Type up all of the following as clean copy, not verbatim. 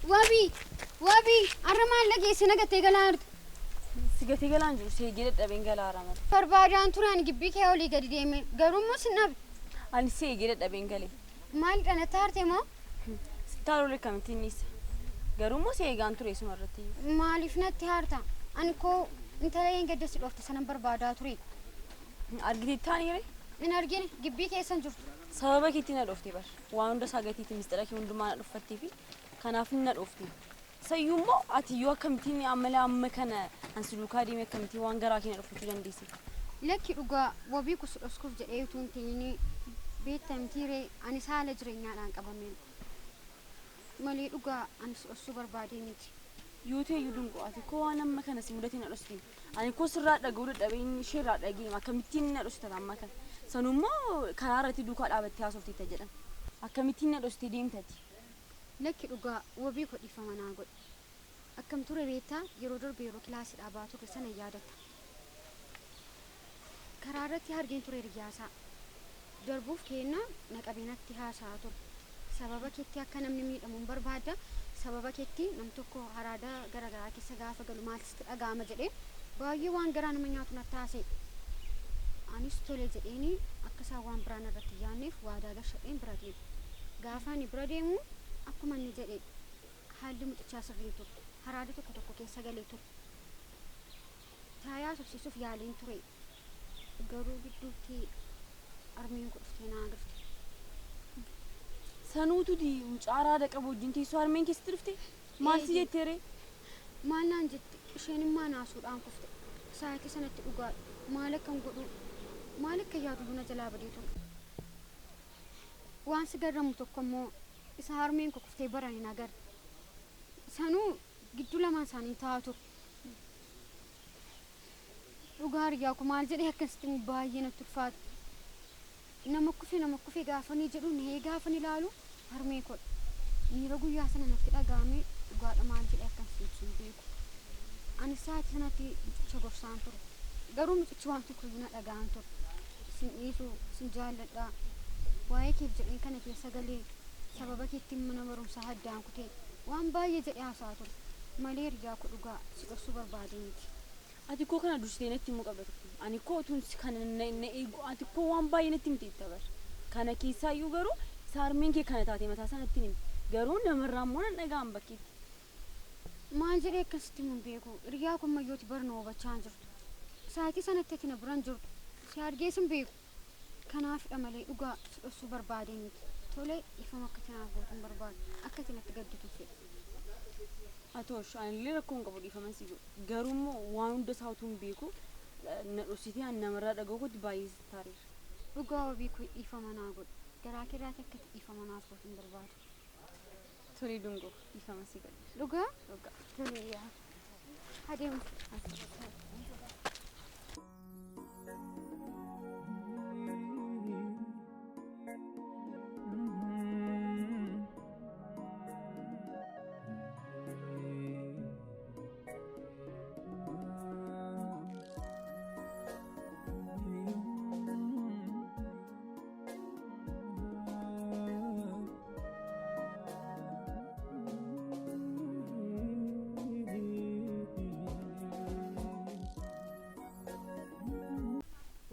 Wabii! Wabii! Har'a maal dhageesse na gattee galaa jirtu? Si gatee galaan jiru si eegee dadhabeen galaa hara malee. Barbaadaan ture ani gibbii kee olii gadi deeme garuu immoo sin dhabe. Ani si eegee dadhabeen galee. Maal natti aarte moo? Sitti haaruu akkamittiin dhiisa? Garuu immoo si eegaan ture suma irratti iyyuu. Maaliif natti haarta? Ani koo intala een gadda si dhoofte sanan barbaadaa ture. Argitee taanii ree? Hin argine gibbii keessan jirtu. Sababa keetti na dhoofte bar. Waan hunda isaa gatiitti mistira kee hundumaa na dhuffattee fi kanaaf na dhoofte. Sayyuu immoo ati iyyuu akkamittiin amala amma kana an si duukaa deemee akkamittiin waan garaa kee na dhuffachuu dandeesse? Lakki dhugaa wabii kun si dhoskuuf jedhee utuu hin ta'in beektamtii ree ani haala jireenyaadhaan qabameen. Malee dhugaa ani si dhoksuu barbaadee miti. Yoo ta'e iyyuu dungoo ati koo waan amma kana si mudate na dhosti. Ani koo sirraa dhaga'uu dadhabee inni isheerraa dhaga'eema akkamittiin na dhosita amma kana. Sanummoo karaa irratti duukaa dhaabattee haasofteetta jedhan. Akkamittiin na dhostee deemtati? Lakki dhugaa wabii koo dhiifama naa godhe. Akkam ture beektaa yeroo darbe yeroo kilaasiidhaa ba'aa turre sana yaadatta. Karaa irratti argeen ture hiriyaasaa. Darbuuf kennaa na qabee natti haasa'aa ture. Sababa keetti akka namni miidhamu hin barbaadda. Sababa keetti nam tokko haraada garaagaraa keessa gaafa galu maal sitti dhaga'ama jedhee baay'ee waan garaa nama nyaatu natti haasa'e. Anis tole jedheeni akka isaan waan biraan irratti hin yaadneef waadaa gashadheen bira deemu. Gaafa ani bira deemu akkuma inni jedhe haalli mucichaa sirrii ture. Haraada tokko tokko keessa galee ture. Taayaa tursiisuuf yaaliin ture. Garuu gidduutti harmeen koo dhuftee na agarte. Sanuutu mucaa araada qabu wajjin teessoo harmeen keessatti dhufte? Maal si jettee ree? Maal naan jette isheen immoo naasuudhaan kufte. Sa'aatii sanatti dhugaadha. Maal akkan godhu maal akka yaadu buna jalaa badee ture. Waan si garramu tokko immoo isa harmeen koo kuftee baran hin agarre. Sanuu gidduu lamaan isaanii taa'aa ture. Dhugaa hiriyaa koo maal jedhee akkasitti baay'ee natti ulfaata. Nama kufe gaafa ni jedhu nahee gaafa ni ilaalu harmee koodha. Miira guyyaa sana natti dhaga'ame dhugaadha maal jedhee akkasitti ibsu hin beeku. Ani sa'aatii sanatti mucicha gorsaan ture. Garuu mucichi waan tokko iyyuu na dhaga'an ture. Sin dhiisu, sin jaalladha. Waa'ee keef jedheen kana keessa galee sababa keettiin mana barumsaa addaan kutee waan baay'ee jedhee haasa'aa ture. Malee hiriyaa koo dhugaa si dhoksuu barbaadee miti. Ati koo kana dursitee natti himuu qabda turte. Ani koo utuun si kana na eegu ati koo waan baay'ee natti himte itti bar. Kana keessaa iyyuu garuu isa harmeen kee kana taate mataa isaa natti himi. Garuu namarraa immoo nan dhaga'an bakkeetti. Maal jedhee akkasitti himu hin beeku. Hiriyaa koo ammayyooti barna hubachaa hin jirtu. Sa'aatii sanatti ati na bira hin jirtu. Si argees hin beeku. Kanaafidha malee dhugaa si dhoksuu barbaadee miti. Tole dhiifama akka ati naaf gootu hin barbaadu. Akka ati natti gadditu hin fedhu. Atoosh ani illee rakkoo hin qabu dhiifaman si godhu. Garuu immoo waan hunda isaa utuu hin beeku na dhoksitee ani namarraa dhaga'uu kootti baay'ee sitti taareera. Dhugaa wabii koo dhiifama naa godhu. Garaa keerraatti akka ati dhiifama naaf gootu hin barbaadu. Tole dungoo dhiifama si godhu. Dhugaa? Dhugaa. Tole yaa. Adeemu.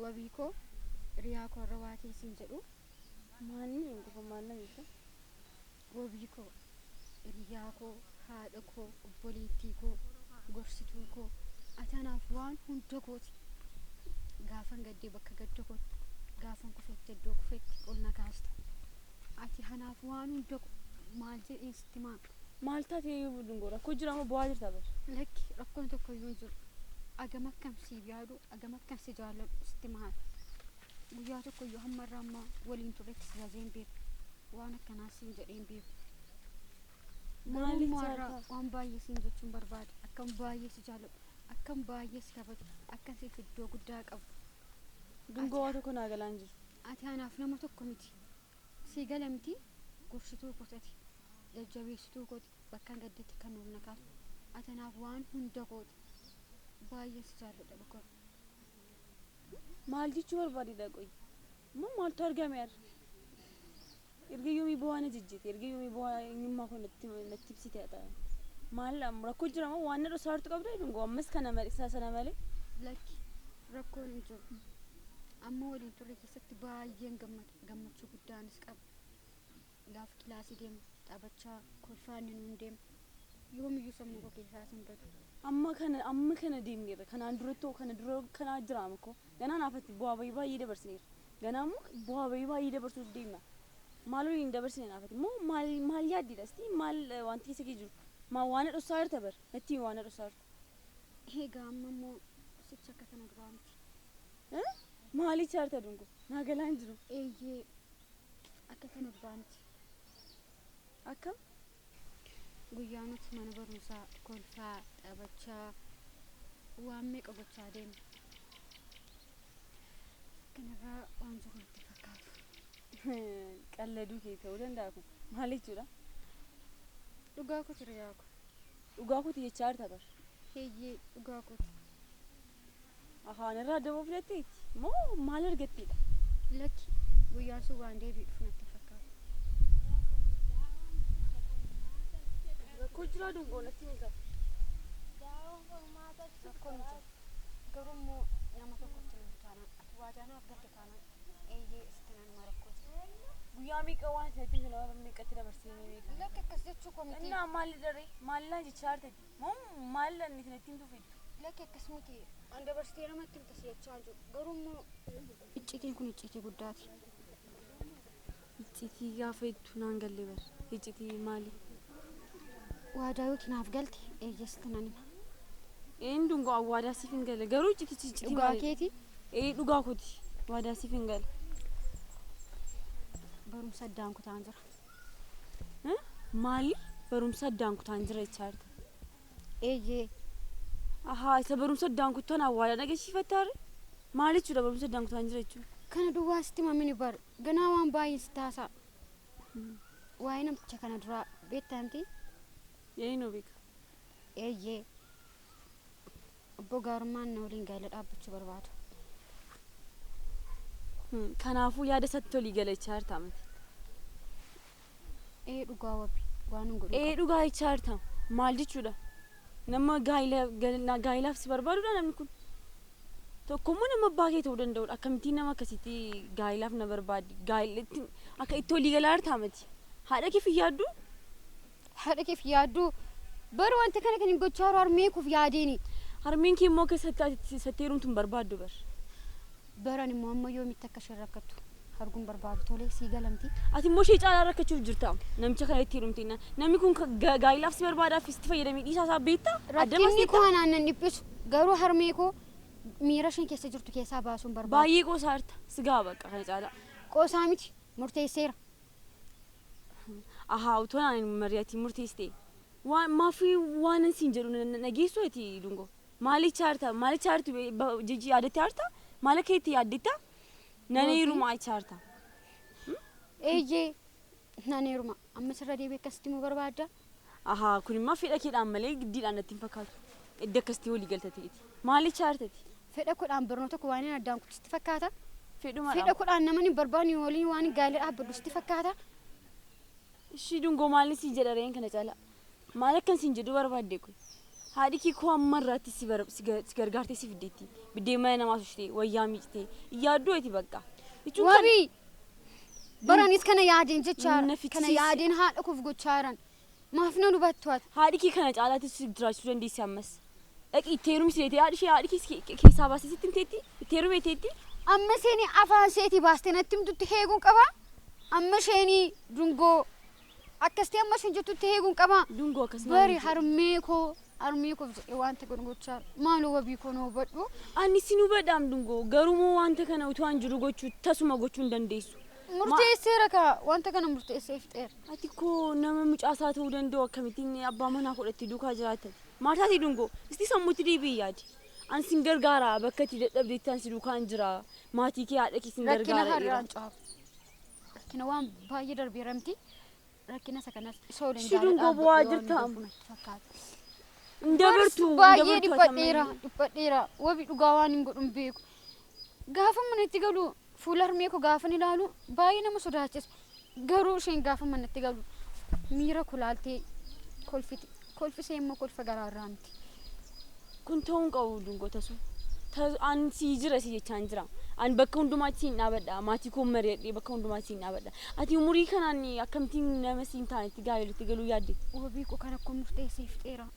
Wabii koo hiriyaa koo irra waa teessiin jedhu Maalni dungoo maal na beekta? wabii koo hiriyaa koo haadha koo obboleettii koo gorsituu koo ati anaaf waan hunda kooti. Gaafan gaddee bakka gadda kootti gaafan kufetti iddoo kufetti ol na kaasta. Ati anaaf waan hunda koo maal jedheen sitti himaa? Maal taatee dungoo rakkoo jira moo bu'aa jirta bar? Lakki rakkoon tokko iyyuu hin jiru. Agam akkam siif yaadu agam akkam si jaalladhu sitti maal? Guyyaa tokko iyyuu hamma irraa amma waliin turretti si jajee hin beeku. Waan akkanaa siin jedhee hin beeku. Garuu Maaliif immoo har'a jaalta? waan baay'ee siin jechuun barbaada. Akkam baay'ee si jaalladhu. Akkam baay'ee si kabaju. Akkan siif iddoo guddaa qabu. Dungoo waa tokko naa galaan jiru. Ati anaaf nama tokko miti. Sii gala miti gorsituu kootati. Jajjabeessituu kooti. Bakka hin gaddetti kan ol na kaastu. Ati anaaf waan hunda kooti. Baay'ee si jaalladha dhugaa. Maal jechuu barbaadedha qoyi? Moo maaltu argame har'a? Erga yoomii bu'aa na jijjiite? Erga yoomii bu'aa eenyummaa koo natti ibsite haa ta'an? Maal rakkoo jira moo waan na dhossaartu qabda dungoo ammas kana malee isa sana malee? Lakki, rakkoon hin jiru. Amma waliin turre keessatti baay'een gammada. Gammachuu guddaanis qaba. Gaafa kilaasii deemu taphachaa kolfaa inni nuun deemu. Yoomiyyuu sammuu koo keessaa hin badu. Amma kana deemneerra. Kanaan duratti kana dura kanaa jiraama koo. Ganaa naafatti bu'aa bayii baay'ee dabarsineerra. Ganaa immoo bu'aa bayii baay'ee dabarsuuf deemna. Maal waliin dabarsine naafatti immoo maal maal yaaddiidha asti maal wanti keessa kee jiru? Maal waan na dhossaa jirta bar natti himi waan na dhossaa jirtu. Egaa amma immoo sichi akka kana duraa miti. Maalicha jirta dungoo? Naa galaa hin jiru. Eeyyee, akka kana duraa miti. Akkam? Guyyaa nuti mana barumsaa kolfaa taphachaa waan meeqa gochaa deemna. Kanarraa waan jiru natti fakkaatu. Qalladuu kee ta'uu danda'a kun. Maal jechuudha? Dhugaa kooti, riyaa ko. Dhugaa kooti jechaa jirta bar. Eeyyee, dhugaa kooti. Afaan irraa daboo filatteetti moo maal argatteedha? Lakki, guyyaan sun waan deebi'u dhufu natti fakkaatu. Rakkoo jiraa dungoo natti himi. Rakkoon hin jiru. Garuu immoo nama tokkotti nu taanaan ati waadaa naaf galte taanaan eeyyee sitti nama rakkoo jira. Guyyaa meeqa waan ati natti himte nama meeqatti dabarsee meeqa? Lakki, akkas jechuu koo miti. Innaa maal daree maal jechaa jirtati moo maal inni natti himtu feetu? Lakki, akkas miti. An dabarsitee namatti himta si jechaa jiru. Garuu immoo icciitiin kun icciitii guddaati. Icciitii gaafa jettu naan galle bar. Icciitii maali? Waadaa yookiin naaf galte eeyyee sitti nan hima. Een dungoo, awwaadaa siif hin galle, garuu icciitichi icciitii Dhugaa maali? keeti. Ee, dhugaa kooti, waadaa siif hin galle. Barumsa addaan kutaan jira. Maali? Barumsa addaan kutaan jira jechaa jirta? Eeyyee. Ahaa, isa barumsa addaan kutaan awwaadaa dhageessifattaare? Maal jechuudha barumsa addaan kutaan jira jechuudha? Kana duwwaa sitti mamini bar. Ganaa waan baay'een sitti haasa'a. Waa'ee namticha kana duraa beektaa miti? Eenyu beeka? Eeyyee. Obbo Gaarummaan na waliin gaa'ela dhaabbachuu barbaada. Kanaafuu yaada isatti tolii gala jechaa jirta miti? Ee, dhugaa wabi waan hin godhu. Ee, dhugaa jechaa jirta. Maal jechuudha? Nama gaa'ilaaf si barbaadudha namni kun. Tokkommoo nama abbaa kee ta'uu danda'udha. Akkamittiin nama akkasitti gaa'ilaaf na barbaadi? Gaa'ilatti akka itti olii galaa jirta miti? Haadha keef hin yaaddu? Haadha keef yaadduu bar, wanta kana kan hin gochaa jiru harmee koof yaadeeni. Harmeen kee immoo akka isatti heerumtu hin barbaaddu bar. Baran immoo amma yoomitti akka isheen rakkattu arguun barbaadu, tolee sii galamti. Ati immoo ishee caalaa rakkachuuf jirta. Namicha kana itti heerumte. Namni kun gaa'ilaaf si barbaadaaf sitti fayyadamee dhiisaa isaa beektaa? Rakkinni koo anaan nan dhiphisu, garuu harmee koo miira isheen keessa jirtu keessaa baasuun barbaadu. Baay'ee qoosaa jirta. Si gaa bakka kana caalaa. Qoosaa miti, murteesseera. Ahaa, utoo naan mari'atiin murteessite. Waan maafi waan siin jedhu dhageessu ati dungoo. Maalicha jirta? Maalicha jirtu jijji yaadattee jirta? Maal akka itti yaaddetta? Nan heeruma jechaa jirta. Eeyyee, nan heeruma. Amma sirra deebi'ee akkasitti immoo barbaadda. Ahaa, kun immoo fedha keedhaan malee giddiidhaan natti hin fakkaatu. Edda akkasitti walii galta ta'eeti. Maalicha jirtati? Fedha kodhaan barnoota koo waan hin addaan kutusitti fakkaata. Fedhumaadhaan. Fedha kodhaan nama hin barbaanne waliin waan gaa'ela dhaabbadhu sitti fakkaata. Ishii dungoo, maal siin jedha reen kana caalaa? Maal akkan siin jedhu barbaadde kun? Haadhi kee koo amma irraatti si gargaartee si fiddeetti. Biddeen mana namaa tolchitee, wayyaa miicitee, yaadduu ati bakka. Jechuun kan Wabii, baranis kana yaadeen jechaa Na kana fichisiise. yaadeen haadha koof gochaa jiran. Maaf na hubattu ati? Haadhi kee kana caalaatti si jiraachisuu dandeessi ammas. Dhaqi itti heerumsi jettee haadhi ishee haadhi kee keessaa baasee sitti himteetti itti heerumeeteetti. Amma isheen afaan isheetii baastee natti himtutti heeguun qaba. Amma isheen dungoo akkas ta'e amma isheen jettutti heeguun qaba. Dungoo, akkasuma. Bari harmee koof jedhee wanta godhu gochaa, maaloo wabii koo na hubadhu. Ani sin hubadhaam dungoo, garuu moo wanta kana utuu an jiru gochuu tasuma gochuu hin dandeessu. Murteesseera kaa, wanta kana murteessee fixeera. Ati koo nama mucaasaa ta'uu danda'u akkamittiin abbaa manaa godhattee duukaa jiraattati? Maal taate dungoo? Isti sammuutti deebi'i yaadi. An sin gargaara, bakka itti dadhabdeetti an si duukaan jira. Maatii kee, haadha kee sin Rakkina gargaara. Har'aan caalu. Rakkina waan baay'ee darbeera miti. Rakkina isa kanas isa waliin Ishii dungoo, bu'aa jirta. Fakkaata. Hin dabartu. Hin Baay'ee dabartu. Dhiphadheera, dhiphadheera. Wabi, dhugaa waan hin godhu hin beeku. Gaafa manatti galu fuula harmee koo gaafa ilaalu baay'ee nama sodaachisa. Garuu isheen gaafa manatti galu miira kulaaltee kolfiti. Kolfisee immoo kolfa garaarraa miti. Kun ta'uu hin qabu Dungoo tasu. An sii jira si jechaan jira. An bakka hundumaatti siin dhaabadha. Maatii koo mari'adhee bakka hundumaatti siin dhaabadha. Ati umurii kanaan akkamittiin nama siin taanetti gaa'elatti galuu yaadde? Wabii koo kana akkoo murteessee fixeera.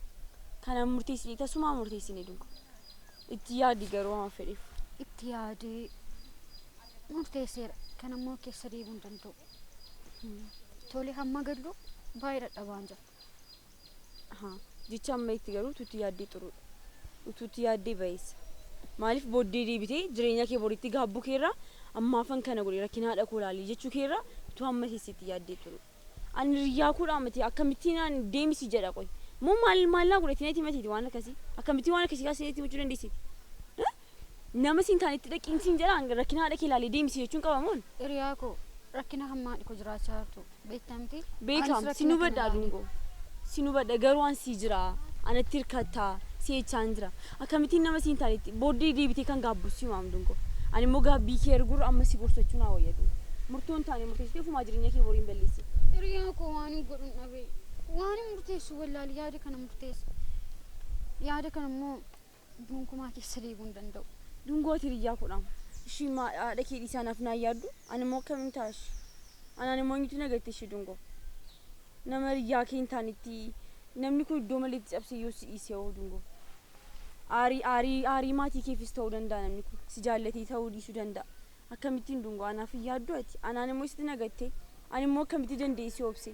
Kana murteessine tasumaa murteessine Dungoo. Itti yaadi garuu waan fedheef. Itti yaadee murteesseera. Kana immoo keessa deebi'uu hin danda'u. Tole hamma gallu baay'ee dadhabaan jira. Jecha amma itti garuu utuutti yaaddee xuruudha. Utuutti yaaddee bayeessa. Maaliif booddee deebitee jireenya kee boritti gaabbuu keerraa ammaafan kana godhe rakkina haadha koo laalee jechuu keerraa utuu amma keessatti yaaddee xuruudha. Ani riyyaa koodhaa miti akkamittiin ani deemisi jedha qoy. Moo maal maallaa godhetti natti himateeti waan akkasii akkamittiin waan akkasii kaasee natti himachuu dandeessiti? Nama siin taanetti dhaqiin siin jedha rakkina haadha kee laalee deemisi jechuun qaba moon? Hiriyaa koo rakkina hammaa dhiko jiraachaa jirtu beektamti. Beekam si nu badhaa Dungoo. Si nu badha garuu an sii jira anatti hirkattaa si jechaan jira. Akkamittiin nama siin taanetti booddee deebitee kan gaabbu si himaam Dungoo. Ani immoo gaabbii kee argurra amma si gorsachuu naa wayya Dungoo. Murtoon taane murteessitee ofumaa jireenya kee boriin balleessi. Hiriyaa koo waan hin godhun dhabee waan hin murteessu wallaali yaada kana murteessa. Yaada kana immoo gonkumaa keessa deebi'uu hin danda'u. Dungoo ati hiriyyaa koodhaam. Ishii haadha kee dhiisaa naaf naa yaaddu ani immoo akkamiin ta'a ishii? Anaan immoo eenyutu na gatte ishii Dungoo? Nama hiriyyaa kee hin taanetti namni kun iddoo maleetti cabsee yoo si dhiise hoo Dungoo? Aarii aarii aarii maatii keefis ta'uu danda'a namni kun si jaallatee ta'uu dhiisuu danda'a. Akkamittiin Dungoo anaaf hin yaaddu ati? Anaan immoo sitti na gatte ani immoo akkamitti danda'e si obse?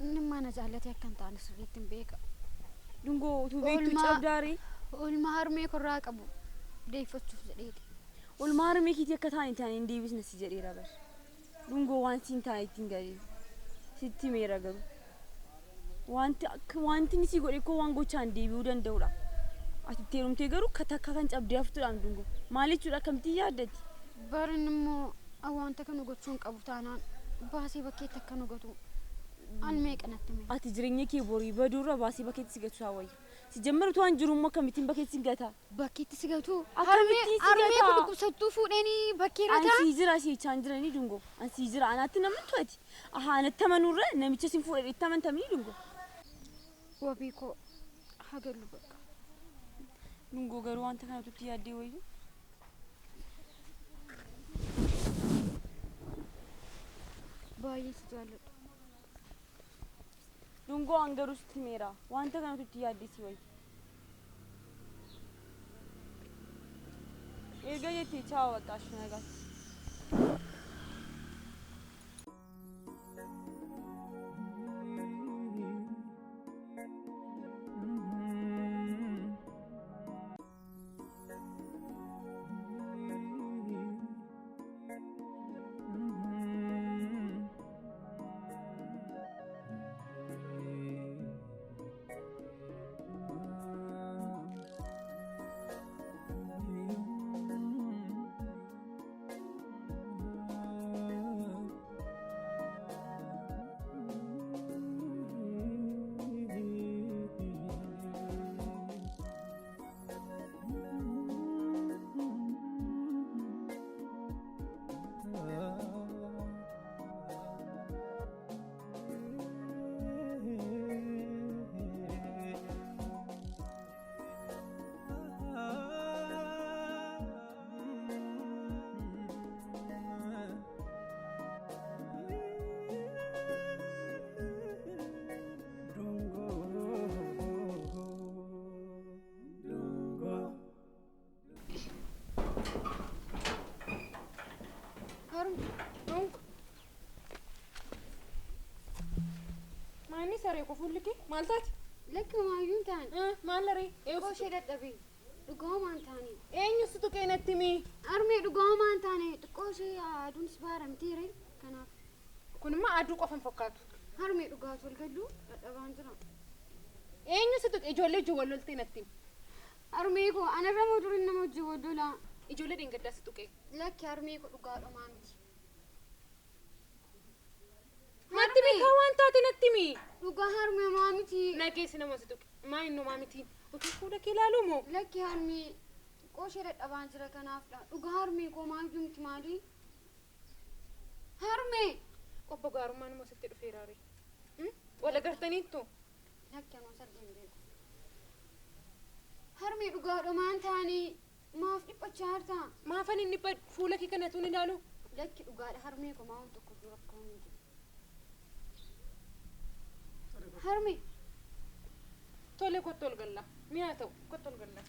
Inni immoo na jaallatee akka hin taane sirriitti hin beeka. Dungoo utuu beektuu cabdaaree? Oolmaa harmee korraa qabu deeffachuuf jedheeti. Oolmaa harmee keetii akka taane taane hin deebisna si jedheera bar. Dungoo waan siin taane ittiin galee sitti himeera garuu. Wanti akka wanti inni si godhe koo waan gochaan deebi'uu danda'udha. Ati itti heerumtee garuu takka kan cabdee haftuudhaan Dungoo. Maal jechuudha akkamittiin yaaddati? Barin immoo wanta kana gochuu hin qabu taanaan baasee bakkeetti akka nu gatu an meeqa natti hime. Ati jireenya kee borii baduurra baasee bakkeetti si gatu wayya. Si jammaru utuu an jiru immoo akkamittiin bakkeetti si gata? Bakkeetti si gatu? Akkamittiin si Harmee gata? koo dhukkubsattuu fuudhanii bakkee irra An ta'a? sii jira si jechaan jiranii Dungoo. An sii jira anaatti namantu ati. Ahaa anatti amanuurra namicha sin fuudhee itti amantamii Dungoo. Wabii koo haa gallu bakka. Dungoo garuu wanta kana tutti yaaddee wayyu. Baay'ee si jaalladha. Dungoo an garuu sitti himeera. Wanta kana tutti yaaddee si wayyu. Erga jettee chaawa bakka ashii nagaatti. Maanni saree koo fuulli kee maal taate? Lakki maayyuu hin taane. Maal laree? Xiqqoo ishee dadhabee dhugamaa hin taane. Eenyu si tuqee natti himi? Harmee dhugamaa hin taane xiqqoo ishee aduunis baaramteere kanaaf. Kun immoo aduu qofa hin fakkaatu. Harmee dhugaatu wal gallu dadhabaan jira. Eenyu si tuqe ijoollee wajjin wal loltee natti himi? Harmee koo anarra moo durii nama wajjin wal lolaa? Ijoollee dheengaddaa si tuqe. Lakki harmee koo dhugaadhumaa miti. Natti beekaa waan taate natti himi. Dhugaa harmee maa miti. Na keessa nama si tuqe. Maa inni maa miti? Utuu fuula kee ilaaluu moo? Lakki harmee xiqqoo ishee dadhabaan jira kanaafdha. Dhugaa harmee koo maayyuu miti maali? Harmee. Gaarummaan immoo sitti dhufeera ree. Wal agartaniittu? Lakki anoo sargee hin beeku. Harmee dhugaadha maan taanii maaf dhiphachaa jirta? Maafan inni dhiphadhu fuula kee kanatu ni ilaalu? Lakki dhugaadha harmee koo maa waan tokko iyyuu rakkoon hin jiru. Harmee. Tole kottu ol galla. Mi'aa ta'u kottu ol galla.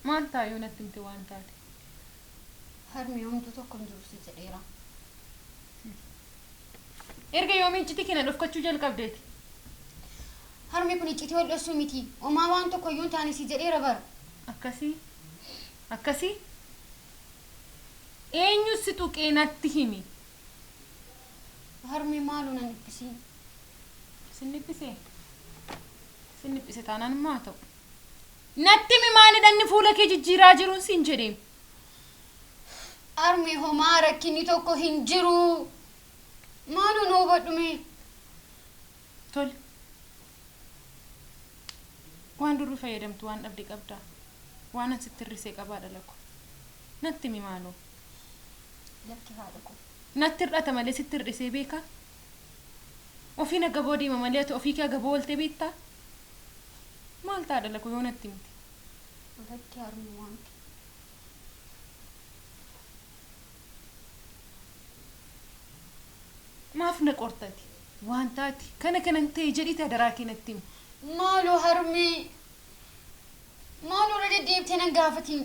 Maal ta'a yoo natti himte waan taate? Harmee homtuu tokko hin jiru si jedheera. Erga yoomii iccitii keenya dhofkachuu jalqabdeeti? Harmee kun iccitii wal dhoksuu miti. Homaa waan tokko iyyuu hin taane si jedheera bara. Akkasii? Akkasii? Eenyu si tuqee natti himi? Harmee maaloo nan dhiphisiin. Sin dhiphisee? Sin dhiphise taanaan immoo haa ta'u. Natti himi maalidha inni fuula kee jijjiiraa jiruun siin jedheem. Harmee homaa rakkinni tokko hin jiru. Maaloo na hubadhu mee. Tole. Waan durri fayyadamtu waan dhabde qabdaa. Waan an sitti hir'isee qabaa dhala ko. Natti himi maaloo. Lakki haadha koo. Natti hir'ata malee sitti hir'isee beekaa? Ofiin agaboo deema malee ati ofii kee agaboo ooltee beektaa? Maal ta'a dhala koo yoo natti himte? Lakki harmee wanti. Maaf na qortati? Waan taate kana kanan ta'e jedhiiti adaraa kee natti himi. Maaloo harmee. Maaloo irra deddeebitee nan gaafatiin.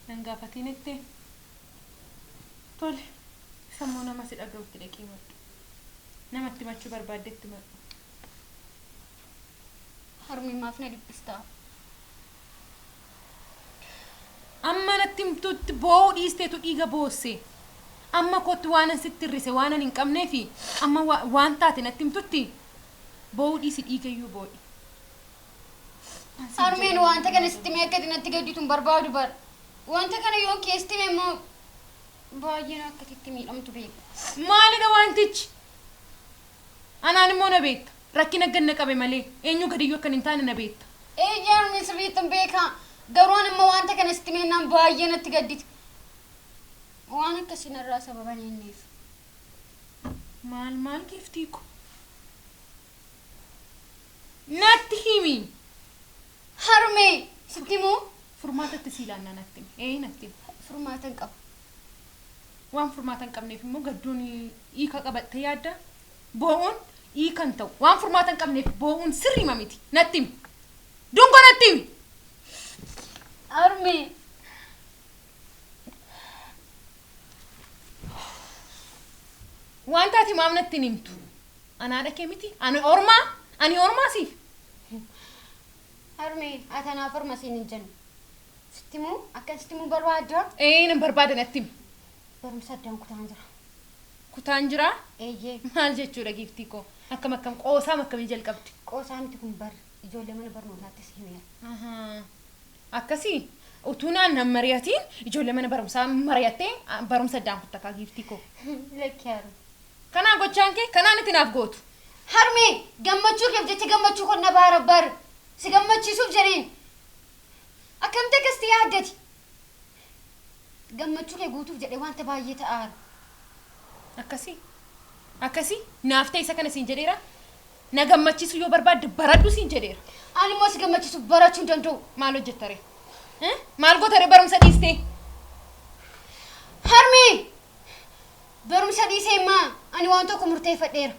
Nan gaafatiin jettee? Tole. Sammuu nama si dhaga'utti dhaqii himadhu. Namatti himachuu barbaaddetti himadhu. Harmee maaf na dhiphistaa? Amma natti himtutti boo'uu dhiisteetu dhiiga boosse. Amma kottu waanan sitti hir'ise waanan hin qabneefi amma waan taate natti himtutti boo'uu dhiisi dhiigayyuu boo'i. Harmeen wanta kana sitti himee akka ati natti gadditu hin barbaadu bara. Wanta kana yoon keessatti hime immoo baay'een akka ati itti miidhamtu beeka. Maalidha wantichi? Anaan immoo na beekta. Rakkina gad na qabe malee eenyuu gadiyyuu akkan hin taane na beekta. Eeyyee harmee sirriittin beeka. Garuu an immoo wanta kana sitti himennaan baay'ee natti gaddite. Waan akkasii narraa sababa hin eenneef. Maal maal giiftii ko? Natti himi! Harmee! Sitti himuu? Furmaata itti sii laannaa natti himi. Ee natti himi. Furmaata hin qabu. Waan furmaata hin qabneef immoo gadduun hiika qabattee yaadda? Boo'uun hiika hin ta'u. Waan furmaata hin qabneef boo'uun sirriima miti. Natti himi. Dungoo natti himi! Harmee! Waan taate maaf natti hin himtu? Ana haadha kee miti? Ani ormaa? Ani ormaa siif? Harmee, ati anaaf orma siin hin jenne. Sitti himuu? Akkan sitti himuu barbaaddaa? Ee nan barbaada natti himi. Barumsa addaan kutaan jira. Kutaan jiraa? Eeyyee. Maal jechuudha giiftii koo? Akkam akkam qoosaam akkamii jalqabde? Qoosaa miti kun bar ijoollee mana barnootaattis himeera. Ahaa. Akkasii? Utuu naan nan mari'atiin ijoollee mana barumsaa mari'attee barumsa addaan kutta kaa giiftii koo. Lakki harme. Kanaa gochaan kee kanaan itti naaf gootu. Harmee! Gammachuu keef jecha gammachuu koon dhabaara bar. Si gammachiisuuf jedheen. Akkamitti akkasitti yaaddati? Gammachuu kee guutuuf jedhee wanta baay'ee ta'aara. Akkasii? Akkasii? Naaf ta'e isa kana siin jedheera? Na gammachiisuu yoo barbaadde baradhu siin jedheera. Ani immoo si gammachiisuuf barachuu hin danda'u. Maal hojjetta ree? Eh? Maal goota ree barumsa dhiistee? Harmee! Barumsa dhiisee maa ani waan tokko murteeffadheera.